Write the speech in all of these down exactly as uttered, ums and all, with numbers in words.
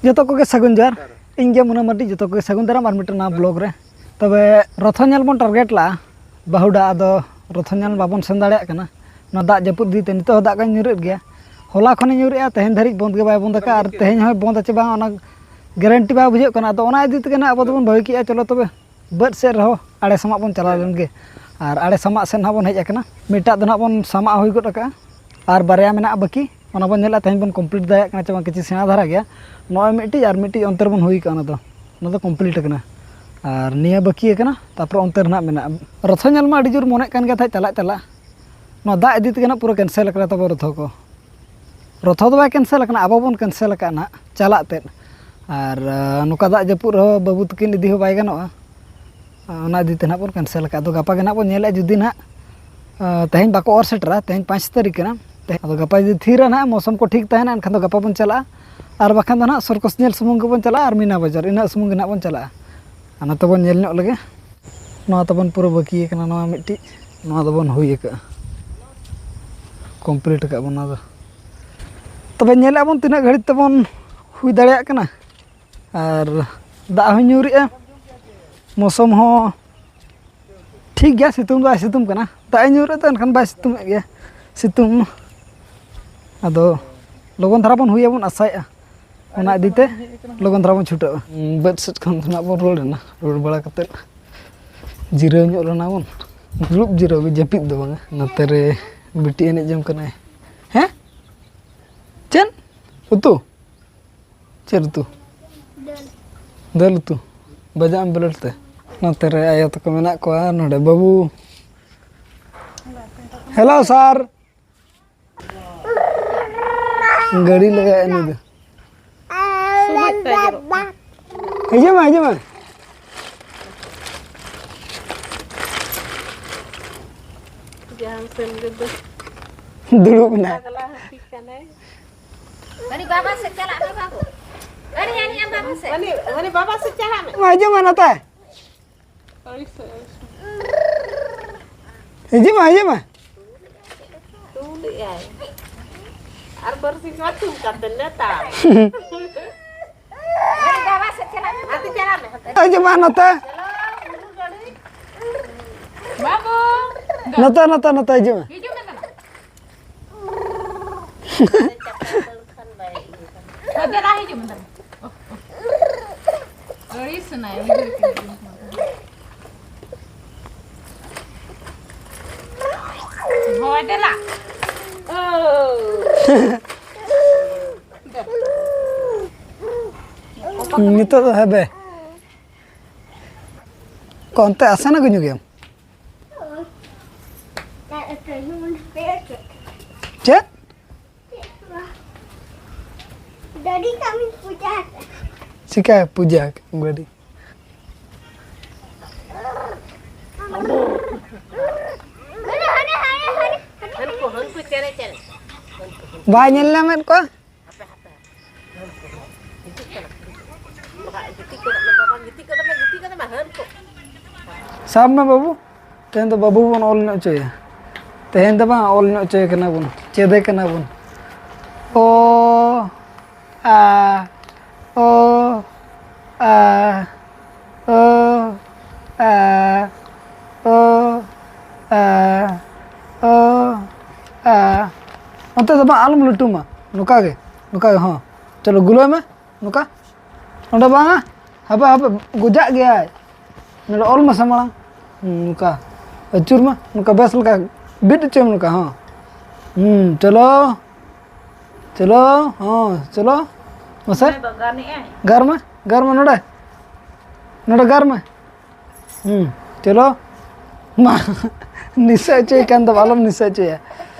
ᱡᱚᱛᱚ ᱠᱚᱜᱮ ᱥᱟᱹᱜᱩᱱ ᱡᱚᱦᱟᱨ᱾ ᱤᱧ ᱜᱮ ᱢᱩᱱᱟᱹ ᱢᱟᱨᱰᱤ, ᱡᱚᱛᱚ ᱠᱚᱜᱮ ᱥᱟᱹᱜᱩᱱ ᱫᱟᱨᱟᱢ ᱟᱨ ᱢᱤᱫᱴᱮᱱ ᱱᱟᱣᱟ ᱵᱞᱚᱜ ᱨᱮ᱾ ᱛᱚᱵᱮ ᱨᱚᱛᱷᱚ ᱧᱮᱞ ᱵᱚᱱ ᱴᱟᱨᱜᱮᱴ ᱞᱟᱜᱼᱟ᱾ ᱵᱟᱹᱦᱩᱰᱟ ᱟᱫᱚ ᱨᱚᱛᱷᱚ ᱧᱮᱞ ᱵᱟᱵᱚᱱ ᱥᱮᱱ ᱫᱟᱲᱮᱭᱟᱜ ᱠᱟᱱᱟ, ᱱᱚᱣᱟ ᱫᱟᱜ ᱡᱟᱹᱯᱩᱫ ᱤᱫᱤ ᱛᱮ᱾ ᱱᱤᱛᱚᱜ ᱦᱚᱸ ᱫᱟᱜ ᱠᱟᱹᱧ ᱧᱩᱨᱮᱫ ᱜᱮᱭᱟ, ᱦᱚᱞᱟ ᱠᱷᱚᱱᱮ ᱧᱩᱨᱮᱜᱼᱟ, ᱛᱮᱦᱮᱧ ᱫᱷᱟᱹᱨᱤᱡ ᱵᱚᱱᱫ ᱜᱮ ᱵᱟᱭ ᱵᱚᱱᱫ ᱟᱠᱟᱫᱼᱟ᱾ ᱟᱨ ᱛᱮᱦᱮᱧ ᱦᱚᱸᱭ ᱵᱚᱱᱫ ᱟᱪᱮ ᱵᱟᱝ, ᱚᱱᱟ ᱜᱮᱨᱮᱱᱴᱤ ᱵᱟᱭ ᱵᱩᱡᱷᱟᱹᱜ ᱠᱟᱱᱟ᱾ ᱟᱫᱚ ᱚᱱᱟ ᱤᱫᱤ ᱛᱮᱜᱮ ᱱᱟᱜ ᱟᱵᱚ ᱫᱚᱵᱚᱱ ᱵᱷᱟᱹᱜᱤ ᱠᱮᱜᱼᱟ, ᱪᱚᱞᱚ ᱛᱚᱵᱮ ᱵᱟᱹᱫᱽ ᱥᱮᱫ ᱨᱮᱦᱚᱸ ᱟᱲᱮ ᱥᱟᱢᱟᱜ ᱵᱚᱱ ᱪᱟᱞᱟᱣ ᱞᱮᱱ ᱜᱮ᱾ ᱟᱨ ᱟᱲᱮ ᱥᱟᱢᱟᱜ ᱥᱮᱫ ᱱᱟᱜ ᱵᱚᱱ ᱦᱮᱡ ᱟᱠᱟᱱᱟ᱾ ᱢᱤᱫᱴᱟᱜ ᱫᱚ ᱱᱟᱜ ᱵᱚᱱ ᱥᱟᱢᱟᱜ ᱦᱩᱭ ᱜᱚᱫ ᱟᱠᱟᱜᱼᱟ, ᱟᱨ ᱵᱟᱨᱭᱟ ᱢᱮᱱᱟᱜᱼᱟ ᱵᱟᱹᱠᱤ, ᱚᱱᱟ ᱵᱚᱱ ᱧᱮᱞᱟ ᱛᱮᱦᱮᱧ ᱵᱚᱱ ᱠᱚᱢᱯᱞᱤᱴ ᱫᱟᱲᱮᱭᱟᱜ ᱠᱟᱱᱟ ᱪᱮ ᱵᱟᱝ᱾ ᱠᱤᱪᱷᱩ ᱥᱮᱬᱟ ᱫᱷᱟᱨᱟ ᱜᱮᱭᱟ, ᱱᱚᱜᱼᱚᱭ ᱢᱤᱫᱴᱤᱡ ᱟᱨ ᱢᱤᱫᱴᱤᱡ ᱚᱱᱛᱮ ᱨᱮᱵᱚᱱ ᱦᱩᱭ ᱠᱟᱜᱼᱟ, ᱚᱱᱟ ᱫᱚ, ᱚᱱᱟ ᱫᱚ ᱠᱚᱢᱯᱞᱤᱴ ᱟᱠᱟᱱᱟ᱾ ᱟᱨ ᱱᱤᱭᱟᱹ ᱵᱟᱹᱠᱤ ᱟᱠᱟᱱᱟ, ᱛᱟᱨᱯᱚᱨᱮ ᱚᱱᱛᱮ ᱨᱮ ᱱᱟᱜ ᱢᱮᱱᱟᱜᱼᱟ᱾ ᱨᱚᱛᱷᱚ ᱧᱮᱞ ᱢᱟ ᱟᱹᱰᱤ ᱡᱳᱨ ᱢᱚᱱᱮᱜ ᱠᱟᱱ ᱜᱮᱭᱟ ᱛᱟᱦᱮᱸᱫ ᱪᱟᱞᱟᱜ ᱪᱟᱞᱟᱜ, ᱱᱚᱣᱟ ᱫᱟᱜ ᱤᱫᱤ ᱛᱮᱜᱮ ᱱᱟᱜ ᱯᱩᱨᱟᱹ ᱠᱮᱱᱥᱮᱞ ᱟᱠᱟᱱᱟ ᱛᱟᱵᱚ ᱨᱚᱛᱷᱚ ᱠᱚ᱾ ᱨᱚᱛᱷᱚ ᱫᱚ ᱵᱟᱭ ᱠᱮᱱᱥᱮᱞ ᱟᱠᱟᱱᱟ, ᱟᱵᱚ ᱵᱚᱱ ᱠᱮᱱᱥᱮᱞ ᱟᱠᱟᱫᱼᱟ ᱱᱟᱜ ᱪᱟᱞᱟᱜ ᱛᱮᱫ᱾ ᱟᱨ ᱟᱸ, ᱱᱚᱝᱠᱟ ᱫᱟᱜ ᱡᱟᱹᱯᱩᱫ ᱨᱮᱦᱚᱸ ᱵᱟᱹᱵᱩ ᱛᱟᱹᱠᱤᱱ ᱤᱫᱤ ᱦᱚᱸ ᱵᱟᱭ ᱜᱟᱱᱚᱜᱼᱟ᱾ ᱚᱱᱟ ᱤᱫᱤ ᱛᱮ ᱱᱟᱜ ᱵᱚᱱ ᱠᱮᱱᱥᱮᱞ ᱟᱠᱟᱫ᱾ ᱟᱫᱚ ᱜᱟᱯᱟ ᱜᱮ ᱱᱟᱜ ᱵᱚᱱ ᱧᱮᱞᱮᱫᱼᱟ, ᱡᱩᱫᱤ ᱱᱟᱜ, ᱟᱸ, ᱛᱮᱦᱮᱧ ᱵᱟᱠᱚ ᱚᱨ ᱥᱮᱴᱮᱨᱟ, ᱛᱮᱦᱮᱧ ᱯᱟᱸᱪ ᱛᱟᱹᱨᱤᱠᱷ ᱠᱟᱱᱟ᱾ ᱛᱮ-, ᱟᱫᱚ ᱜᱟᱯᱟ ᱡᱩᱫᱤ ᱛᱷᱤᱨᱟ ᱱᱟᱜ, ᱢᱳᱥᱚᱢ ᱠᱚ ᱴᱷᱤᱠ ᱛᱟᱦᱮᱱᱟ, ᱮᱱᱠᱷᱟᱱ ᱫᱚ ᱜᱟᱯᱟ ᱵᱚᱱ ᱪᱟᱞᱟᱜᱼᱟ᱾ ᱟᱨ ᱵᱟᱠᱷᱟᱱ ᱫᱚ ᱱᱟᱜ ᱥᱚᱨᱠᱚᱥ ᱧᱮᱞ ᱥᱩᱢᱩᱝ ᱜᱮᱵᱚᱱ ᱪᱟᱞᱟᱜᱼᱟ ᱟᱨ ᱢᱤᱱᱟ ᱵᱟᱡᱟᱨ, ᱤᱱᱟᱹᱜ ᱥᱩᱢᱩᱝ ᱜᱮ ᱱᱟᱜ ᱵᱚᱱ ᱪᱟᱞᱟᱜᱼᱟ᱾ ᱟᱨ ᱱᱚᱛᱮ ᱵᱚᱱ ᱧᱮᱞ ᱧᱚᱜ ᱞᱮᱜᱮ᱾ ᱱᱚᱣᱟ ᱛᱟᱵᱚᱱ ᱯᱩᱨᱟᱹ ᱵᱟᱹᱠᱤ ᱟᱠᱟᱱᱟ, ᱱᱚᱣᱟ ᱢᱤᱫᱴᱤᱡ, ᱱᱚᱣᱟ ᱫᱚᱵᱚᱱ ᱦᱩᱭ ᱟᱠᱟᱜᱼᱟ, ᱠᱚᱢᱯᱞᱤᱴ ᱟᱠᱟᱫ ᱵᱚᱱ ᱱᱚᱣᱟ ᱫᱚ᱾ ᱛᱚᱵᱮ ᱧᱮᱞᱮᱫ ᱵᱚᱱ ᱛᱤᱱᱟᱹᱜ ᱜᱷᱟᱹᱲᱤᱡ ᱛᱮᱵᱚᱱ ᱦᱩᱭ ᱫᱟᱲᱮᱭᱟᱜ ᱠᱟᱱᱟ᱾ ᱟᱨ ᱫᱟᱜ ᱦᱚᱸ ᱧᱩᱨᱮᱜᱼᱟ, ᱢᱳᱥᱚᱢ ᱦᱚᱸ ᱴᱷᱤᱠ ᱜᱮᱭᱟ, ᱥᱤᱛᱩᱝ ᱫᱚ ᱵᱟᱭ ᱥᱤᱛᱩᱝ ᱠᱟᱱᱟ᱾ ᱫᱟᱜ ᱮ ᱧᱩᱨᱮᱫ ᱛᱮ ᱮᱱᱠᱷᱟᱱ ᱵᱟᱭ ᱥᱤᱛᱩᱝ ᱮᱫ ᱜᱮᱭᱟ, ᱥᱤᱛᱩᱝ᱾ ᱟᱫᱚ ᱞᱚᱜᱚᱱ ᱫᱷᱟᱨᱟ ᱵᱚᱱ ᱦᱩᱭᱟᱵᱚᱱ ᱟᱥᱟᱭᱮᱫᱼᱟ, ᱚᱱᱟ ᱤᱫᱤ ᱛᱮ ᱞᱚᱜᱚᱱ ᱫᱷᱟᱨᱟ ᱵᱚᱱ ᱪᱷᱩᱴᱟᱹᱜᱼᱟ᱾ ᱵᱟᱹᱫᱽ ᱥᱮᱫ ᱠᱷᱚᱱ ᱫᱚ ᱱᱟᱜ ᱵᱚᱱ ᱨᱩᱣᱟᱹᱲ ᱮᱱᱟ, ᱨᱩᱣᱟᱹᱲ ᱵᱟᱲᱟ ᱠᱟᱛᱮᱫ ᱡᱤᱨᱟᱹᱣ ᱧᱚᱜ ᱞᱮᱱᱟ ᱵᱚᱱ, ᱫᱩᱲᱩᱵ ᱡᱤᱨᱟᱹᱣ ᱜᱮ, ᱡᱟᱹᱯᱤᱫ ᱫᱚ ᱵᱟᱝᱟ᱾ ᱱᱚᱛᱮ ᱨᱮ ᱵᱤᱴᱤ ᱮᱱᱮᱡ ᱡᱚᱝ ᱠᱟᱱᱟᱭ᱾ ᱦᱮᱸ? ᱪᱮᱫ ᱩᱛᱩ? ᱪᱮᱫ ᱩᱛᱩ? ᱫᱟᱹᱞ ᱩᱛᱩ᱾ ᱵᱟᱡᱟᱜ ᱟᱢ ᱵᱞᱮᱰ ᱛᱮ᱾ ᱱᱚᱛᱮ ᱨᱮ ᱟᱭᱳ ᱛᱟᱠᱚ ᱢᱮᱱᱟᱜ ᱠᱚᱣᱟ, ᱱᱚᱰᱮ ᱵᱟᱹᱵᱩ᱾ Hello sir. ᱜᱟᱹᱰᱤ ᱞᱟᱜᱟᱭᱮᱫ ᱱᱩᱭ ᱫᱚ᱾ ᱥᱩᱱᱩᱡ ᱛᱟᱭ ᱡᱚᱨᱚᱜ ᱠᱟᱱᱟ᱾ ᱦᱤᱡᱩᱜ ᱢᱮ, ᱦᱤᱡᱩᱜ ᱢᱮ᱾ ᱡᱟᱦᱟᱸ ᱥᱮᱱ ᱨᱮᱫᱚ ᱫᱩᱲᱩᱵ ᱮᱱᱟ᱾ ᱯᱟᱜᱽᱞᱟ ᱦᱟᱹᱛᱤ ᱠᱟᱱᱟᱭ᱾ ᱦᱟᱹᱱᱤ ᱵᱟᱵᱟ ᱥᱮᱫ ᱪᱟᱞᱟᱜ ᱢᱮ ᱵᱟᱹᱵᱩ᱾ ᱦᱟᱹᱱᱤ, ᱦᱟᱹᱱᱤ ᱟᱢ ᱵᱟᱵᱟ ᱥᱮᱫ᱾ ᱦᱟᱹᱱᱤ, ᱦᱟᱹᱱᱤ ᱵᱟᱵᱟ ᱥᱮᱫ ᱪᱟᱞᱟᱜ ᱢᱮ᱾ ᱢᱟ ᱦᱤᱡᱩᱜ ᱢᱮ ᱱᱚᱛᱮ᱾ ᱟᱹᱲᱤᱥ, ᱟᱹᱲᱤᱥ᱾ ᱦᱤᱡᱩᱜ ᱢᱮ, ᱦᱤᱡᱩᱜ ᱢᱮ᱾ ᱛᱩᱞᱮᱜᱼᱟᱭ᱾ ᱟᱨ ᱵᱟᱨᱥᱤᱧ ᱠᱷᱟᱱ ᱛᱩᱞ ᱠᱟᱛᱮ ᱱᱮᱛᱟᱨ᱾ ᱦᱤᱡᱩᱜ ᱢᱟ ᱱᱚᱛᱮ᱾ ᱵᱟᱹᱵᱩ᱾ ᱱᱚᱛᱮ, ᱱᱚᱛᱮ, ᱱᱚᱛᱮ ᱦᱤᱡᱩᱜ ᱢᱮ᱾ ᱦᱤᱡᱩᱜ ᱢᱮ ᱛᱟᱞᱟᱝ᱾ ᱦᱳᱭ, ᱫᱮᱞᱟ ᱦᱤᱡᱩᱜ ᱢᱮ ᱛᱟᱞᱟᱝ᱾ ᱟᱹᱲᱤᱥ ᱮᱱᱟᱭ, ᱩᱭᱦᱟᱹᱨ ᱠᱮᱫᱟ᱾ ᱦᱳᱭ, ᱫᱮᱞᱟ᱾ ᱱᱤᱛᱚᱜ ᱫᱚ ᱦᱮᱵᱮ᱾ ᱚᱱᱛᱮ ᱟᱥᱮᱱᱟ ᱜᱩᱧᱩ ᱜᱮᱭᱟᱢ? ᱪᱮᱫ? ᱰᱟᱹᱰᱤ ᱠᱟᱹᱢᱤ ᱯᱩᱡᱟ᱾ ᱪᱤᱠᱟ ᱯᱩᱡᱟ ᱰᱟᱹᱰᱤ? ᱦᱟᱹᱱᱠᱩ, ᱦᱟᱹᱱᱠᱩ ᱪᱮᱬᱮ, ᱪᱮᱬᱮ᱾ ᱵᱟᱭ ᱧᱮᱞ ᱧᱟᱢᱮᱫ ᱠᱚᱣᱟ᱾ ᱥᱟᱵ ᱢᱮ ᱵᱟᱹᱵᱩ, ᱛᱮᱦᱮᱧ ᱫᱚ ᱵᱟᱹᱵᱩ ᱵᱚᱱ ᱚᱞ ᱧᱚᱜ ᱦᱚᱪᱚᱭᱟ᱾ ᱛᱮᱦᱮᱧ ᱫᱚ ᱵᱟᱝ, ᱚᱞ ᱧᱚᱜ ᱦᱚᱪᱚᱭᱮ ᱠᱟᱱᱟ ᱵᱚᱱ, ᱪᱮᱫᱮ ᱠᱟᱱᱟ ᱵᱚᱱ᱾ ᱚ, ᱟ, ᱚ, ᱟ, ᱚ, ᱟ, ᱚ, ᱟ, ᱚ, ᱟ᱾ ᱚᱱᱛᱮ ᱫᱚ ᱵᱟᱝ, ᱟᱞᱚᱢ ᱞᱟᱹᱴᱩᱢᱟ, ᱱᱚᱝᱠᱟ ᱜᱮ, ᱱᱚᱝᱠᱟ ᱜᱮ, ᱦᱚᱸ᱾ ᱪᱚᱞᱚ, ᱜᱩᱞᱟᱹᱭ ᱢᱮ᱾ ᱱᱚᱝᱠᱟ᱾ ᱚᱸᱰᱮ ᱵᱟᱝᱟ᱾ ᱦᱟᱯᱮ, ᱦᱟᱯᱮ, ᱜᱚᱡᱟᱜ ᱜᱮᱭᱟᱭ᱾ ᱱᱚᱰᱮ ᱚᱞ ᱢᱮᱥᱮ ᱢᱟᱲᱟᱝ᱾ ᱦᱩᱸ, ᱱᱚᱝᱠᱟ᱾ ᱟᱹᱪᱩᱨ ᱢᱮ᱾ ᱱᱚᱝᱠᱟ ᱵᱮᱥ ᱞᱮᱠᱟ᱾ ᱵᱤᱫ ᱦᱚᱪᱚᱭ ᱢᱮ ᱱᱚᱝᱠᱟ, ᱦᱚᱸ᱾ ᱦᱩᱸ, ᱪᱚᱞᱚ᱾ ᱪᱚᱞᱚ, ᱦᱚᱸ, ᱪᱚᱞᱚ᱾ ᱢᱟᱥᱮ᱾ ᱩᱱᱤ ᱫᱚ ᱜᱟᱱᱮᱜᱼᱟᱭ᱾ ᱜᱟᱨ ᱢᱮ, ᱜᱟᱨ ᱢᱮ ᱱᱚᱰᱮ᱾ ᱱᱚᱰᱮ ᱜᱟᱨ ᱢᱮ᱾ ᱦᱩᱸ, ᱪᱚᱞᱚ᱾ ᱢᱟ, ᱱᱤᱥᱟᱹ ᱦᱚᱪᱚᱭ ᱠᱟᱱ ᱫᱚ, ᱟᱞᱚᱢ ᱱᱤᱥᱟᱹ ᱦᱚᱪᱚᱭᱟ᱾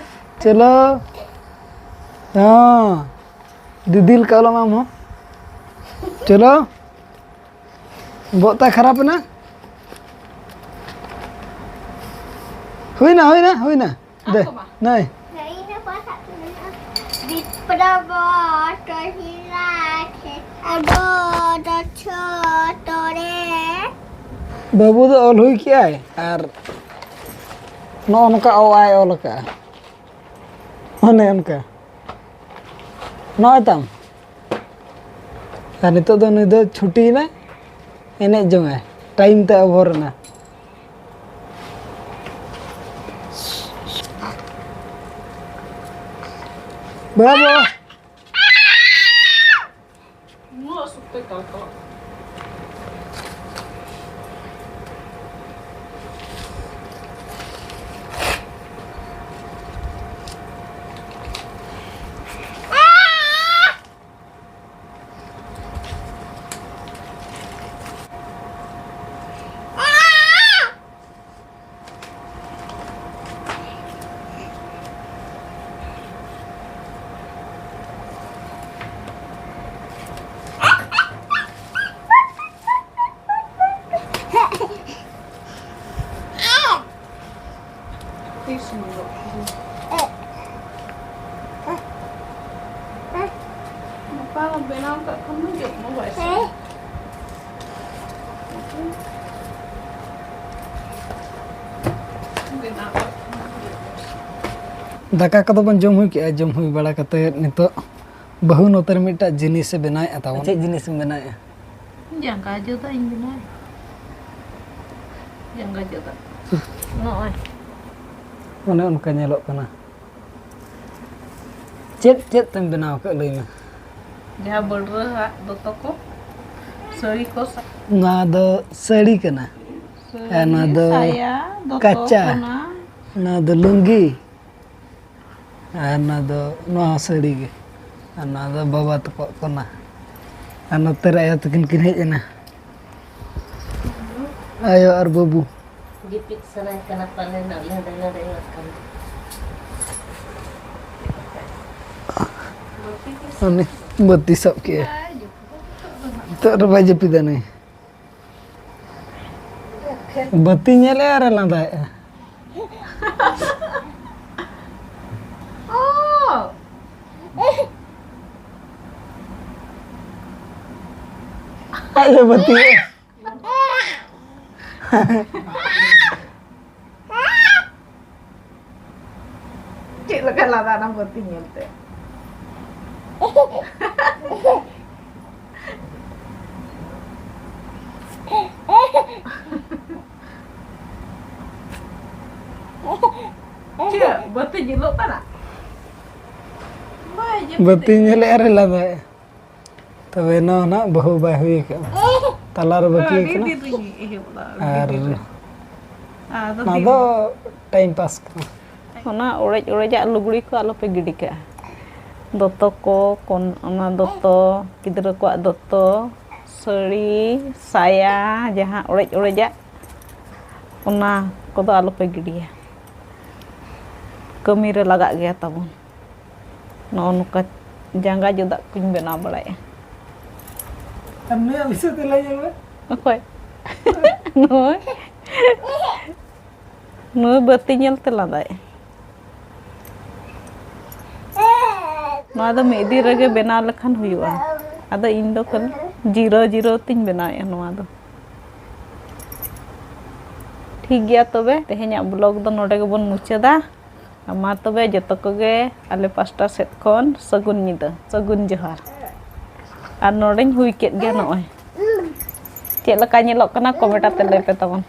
ᱪᱚᱞᱚ᱾ ᱦᱚᱸ᱾ ᱫᱤᱫᱤ ᱞᱮᱠᱟ ᱟᱞᱚᱢ ᱟᱢ ᱦᱚᱸ᱾ ᱪᱚᱞᱚ᱾ ᱵᱚᱦᱚᱜ ᱛᱟᱭ ᱠᱷᱟᱨᱟᱯ ᱮᱱᱟ᱾ ᱦᱩᱭᱱᱟ, ᱦᱩᱭᱱᱟ, ᱦᱩᱭᱱᱟ᱾ ᱫᱮ, ᱱᱟᱭ᱾ ᱵᱤᱯᱨᱚᱵᱚ ᱴᱚᱦᱤᱞᱟ ᱠᱷᱮᱛ ᱟᱫᱚ ᱫᱚᱪᱷᱚ ᱛᱚᱨᱮ᱾ ᱵᱟᱹᱵᱩ ᱫᱚ ᱚᱞ ᱦᱩᱭ ᱠᱮᱜᱼᱟᱭ ᱟᱨ ᱱᱚᱜᱼᱚ ᱱᱚᱝᱠᱟ ᱚ ᱟᱭ ᱚᱞ ᱟᱠᱟᱜᱼᱟ᱾ ᱚᱱᱮ ᱚᱱᱠᱟ᱾ ᱱᱚᱜᱼᱚᱭ ᱛᱟᱢ᱾ ᱟᱨ ᱱᱤᱛᱚᱜ ᱫᱚ ᱱᱩᱭ ᱫᱚ ᱪᱷᱩᱴᱤᱭᱮᱱᱟᱭ᱾ ᱮᱱᱮᱡ ᱡᱚᱝᱟᱭ, ᱴᱟᱭᱤᱢ ᱛᱮ ᱚᱵᱷᱚᱨ ᱮᱱᱟ᱾ ᱵᱟᱵᱟ᱾ ᱩᱱᱟᱹᱜ ᱥᱚᱠᱛᱚᱭ ᱠᱟᱞᱠᱟᱞᱚᱜ ᱠᱟᱱᱟ᱾ ᱛᱤᱥ ᱦᱤᱞᱳᱜ? ᱜᱟᱯᱟ ᱵᱮᱱᱟᱣ ᱠᱟᱜ ᱠᱷᱟᱱ ᱫᱚ ᱡᱚᱢ ᱢᱟ ᱵᱟᱭ ᱥᱟᱱᱟ᱾ ᱵᱮᱱᱟᱣ ᱠᱟᱜ ᱠᱷᱟᱱ ᱫᱚ ᱡᱚᱢ ᱢᱟ ᱵᱟᱭ ᱥᱟᱱᱟ᱾ ᱫᱟᱠᱟ ᱠᱚᱫᱚ ᱵᱚᱱ ᱡᱚᱢ ᱦᱩᱭ ᱠᱮᱜᱼᱟ᱾ ᱡᱚᱢ ᱦᱩᱭ ᱵᱟᱲᱟ ᱠᱟᱛᱮ ᱱᱤᱛᱚᱜ ᱵᱟᱹᱦᱩ ᱱᱚᱛᱮ ᱨᱮ ᱢᱤᱫᱴᱟᱜ ᱡᱤᱱᱤᱥᱮ ᱵᱮᱱᱟᱣᱮᱫᱼᱟ ᱛᱟᱵᱚᱱ᱾ ᱪᱮᱫ ᱡᱤᱱᱤᱥᱮᱢ ᱵᱮᱱᱟᱣᱮᱫᱼᱟ? ᱡᱟᱸᱜᱟ ᱡᱚᱫᱟᱜ ᱤᱧ ᱵᱮᱱᱟᱣᱟ᱾ ᱡᱟᱸᱜᱟ ᱡᱚᱫᱟᱜ᱾ ᱱᱚᱜᱼᱚᱭ᱾ ᱚᱱᱮ ᱚᱱᱠᱟ ᱧᱮᱞᱚᱜ ᱠᱟᱱᱟ᱾ ᱪᱮᱫ, ᱪᱮᱫ ᱛᱮᱢ ᱵᱮᱱᱟᱣ ᱟᱠᱟᱫ, ᱞᱟᱹᱭ ᱢᱮ? ᱡᱟᱦᱟᱸ ᱵᱟᱹᱲᱨᱟᱹᱦᱟᱜ ᱫᱚᱛᱚ ᱠᱚ, ᱥᱟᱹᱲᱤ ᱠᱚ ᱥᱟ- ᱱᱚᱣᱟ ᱫᱚ ᱥᱟᱹᱲᱤ ᱠᱟᱱᱟ᱾ ᱥᱟᱹᱲᱤ, ᱟᱨ ᱱᱚᱣᱟ ᱫᱚ ᱥᱟᱭᱟ, ᱫᱚᱛᱚ ᱠᱟᱪᱟ᱾ ᱠᱚ ᱱᱟ᱾ ᱱᱚᱣᱟ ᱫᱚ ᱞᱩᱝᱜᱤ᱾ ᱟᱨ ᱱᱚᱣᱟ ᱫᱚ, ᱱᱚᱣᱟ ᱦᱚᱸ ᱥᱟᱹᱲᱤ ᱜᱮ᱾ ᱟᱨ ᱱᱚᱣᱟ ᱫᱚ ᱵᱟᱵᱟ ᱛᱟᱠᱚᱣᱟᱜ ᱠᱟᱱᱟ᱾ ᱟᱨ ᱱᱚᱛᱮ ᱨᱮ ᱟᱭᱳ ᱛᱟᱹᱠᱤᱱ ᱠᱤᱱ ᱦᱮᱡ ᱮᱱᱟ᱾ ᱟᱭᱳ ᱟᱨ ᱵᱟᱹᱵᱩ᱾ ᱜᱤᱛᱤᱡ ᱥᱟᱱᱟᱭ ᱠᱟᱱᱟ ᱯᱟᱞᱮ ᱱᱟᱜ ᱞᱟᱸᱫᱟ ᱞᱟᱸᱫᱟ ᱠᱟᱱᱟ᱾ ᱩᱱᱤ ᱵᱟᱹᱛᱤ ᱥᱟᱵ ᱠᱮᱜᱼᱟᱭ᱾ ᱱᱤᱛᱚᱜ ᱨᱮ ᱵᱟᱭ ᱡᱟᱹᱯᱤᱫᱟ ᱱᱩᱭ᱾ ᱵᱟᱹᱛᱤ ᱧᱮᱞᱮᱜᱼᱟ ᱟᱨᱮ ᱞᱟᱸᱫᱟᱭᱮᱜᱼᱟ᱾ ᱚ! ᱟᱡ ᱮ ᱵᱟᱹᱛᱤᱭᱮᱜᱼᱟ᱾ ᱪᱮᱫ ᱞᱮᱠᱟ ᱞᱟᱸᱫᱟ ᱚᱱᱟ ᱵᱟᱹᱛᱤ ᱧᱮᱞᱛᱮ? ᱧᱮᱞᱚᱜ ᱠᱟᱱᱟ᱾ ᱵᱟᱭ ᱧᱮᱞ ᱵᱟᱹᱛᱤ ᱧᱮᱞᱮᱫᱼᱟ ᱨᱮ ᱞᱟᱸᱫᱟᱭᱮᱫᱼᱟ᱾ ᱛᱚᱵᱮ ᱱᱚᱣᱟ ᱱᱟᱜ ᱵᱟᱹᱦᱩ ᱵᱟᱭ ᱦᱩᱭ ᱟᱠᱟᱱᱟ᱾ ᱛᱟᱞᱟᱨᱮ ᱵᱟᱹᱠᱤ ᱟᱹᱰᱤ ᱠᱟᱱᱟ᱾ ᱫᱤᱱ ᱨᱮᱜᱮ ᱮᱦᱚᱵ ᱞᱮᱫᱟ, ᱟᱹᱰᱤ ᱟᱨ ᱫᱤᱱ ᱨᱮ᱾ ᱟᱫᱚ ᱚᱱᱟ ᱫᱤᱱ ᱫᱚ ᱴᱟᱭᱤᱢ ᱯᱟᱥ ᱠᱟᱱᱟ᱾ ᱚᱱᱟ ᱚᱲᱮᱡ ᱚᱲᱮᱡᱟᱜ ᱞᱩᱜᱽᱲᱤ ᱠᱚ ᱟᱞᱚᱯᱮ ᱜᱤᱰᱤ ᱠᱟᱜᱼᱟ᱾ ᱫᱚᱛᱚ ᱠᱚ, ᱠᱚᱱ-, ᱚᱱᱟ ᱫᱚᱛᱚ, ᱜᱤᱫᱽᱨᱟᱹ ᱠᱚᱣᱟᱜ ᱫᱚᱛᱚ, ᱥᱟᱹᱲᱤ, ᱥᱟᱭᱟ, ᱡᱟᱦᱟᱸ ᱚᱲᱮᱡ ᱚᱲᱮᱡᱟᱜ, ᱚᱱᱟ ᱠᱚᱫᱚ ᱟᱞᱚᱯᱮ ᱜᱤᱰᱤᱭᱟ᱾ ᱠᱟᱹᱢᱤᱨᱮ ᱞᱟᱜᱟᱜ ᱜᱮᱭᱟ ᱛᱟᱵᱚᱱ᱾ ᱱᱚᱜᱼᱚ ᱱᱚᱝᱠᱟ ᱡᱟᱸᱜᱟ ᱡᱚᱫᱟᱜ ᱠᱚᱧ ᱵᱮᱱᱟᱣ ᱵᱟᱲᱟᱭᱟ᱾ ᱟᱨ ᱱᱩᱭᱟᱜ ᱵᱤᱥᱚᱭ ᱛᱮ ᱞᱟᱹᱭ ᱧᱚᱜ ᱢᱮ᱾ ᱚᱠᱚᱭ? ᱱᱩᱭ? ᱱᱩᱭ ᱵᱟᱹᱛᱤ ᱧᱮᱞ ᱛᱮ ᱞᱟᱸᱫᱟᱭ᱾ ᱱᱚᱣᱟ ᱫᱚ ᱢᱤᱫ ᱫᱤᱱ ᱨᱮᱜᱮ ᱵᱮᱱᱟᱣ ᱞᱮᱠᱷᱟᱱ ᱦᱩᱭᱩᱜᱼᱟ᱾ ᱟᱫᱚ ᱤᱧ ᱫᱚ ᱠᱷᱟᱹᱞᱤ ᱡᱤᱨᱟᱹᱣ ᱡᱤᱨᱟᱹᱣ ᱛᱤᱧ ᱵᱮᱱᱟᱣᱮᱫᱼᱟ ᱱᱚᱣᱟ ᱫᱚ᱾ ᱴᱷᱤᱠ ᱜᱮᱭᱟ, ᱛᱚᱵᱮ ᱛᱮᱦᱮᱧᱟᱜ ᱵᱞᱚᱜ ᱫᱚ ᱱᱚᱰᱮ ᱜᱮᱵᱚᱱ ᱢᱩᱪᱟᱹᱫᱟ᱾ ᱢᱟ ᱛᱚᱵᱮ ᱡᱚᱛᱚ ᱠᱚᱜᱮ ᱟᱞᱮ ᱯᱟᱥᱴᱟ ᱥᱮᱫ ᱠᱷᱚᱱ ᱥᱟᱹᱜᱩᱱ ᱧᱤᱫᱟᱹ, ᱥᱟᱹᱜᱩᱱ ᱡᱚᱦᱟᱨ᱾ ᱟᱨ ᱱᱚᱰᱮᱧ ᱦᱩᱭ ᱠᱮᱫ ᱜᱮ ᱱᱚᱜᱼᱚᱭ᱾ ᱪᱮᱫ ᱞᱮᱠᱟ ᱧᱮᱞᱚᱜ ᱠᱟᱱᱟ, ᱠᱚᱢᱮᱱᱴ ᱟᱛᱮ ᱞᱟᱹᱭ ᱯᱮ ᱛᱟᱵᱚᱱ᱾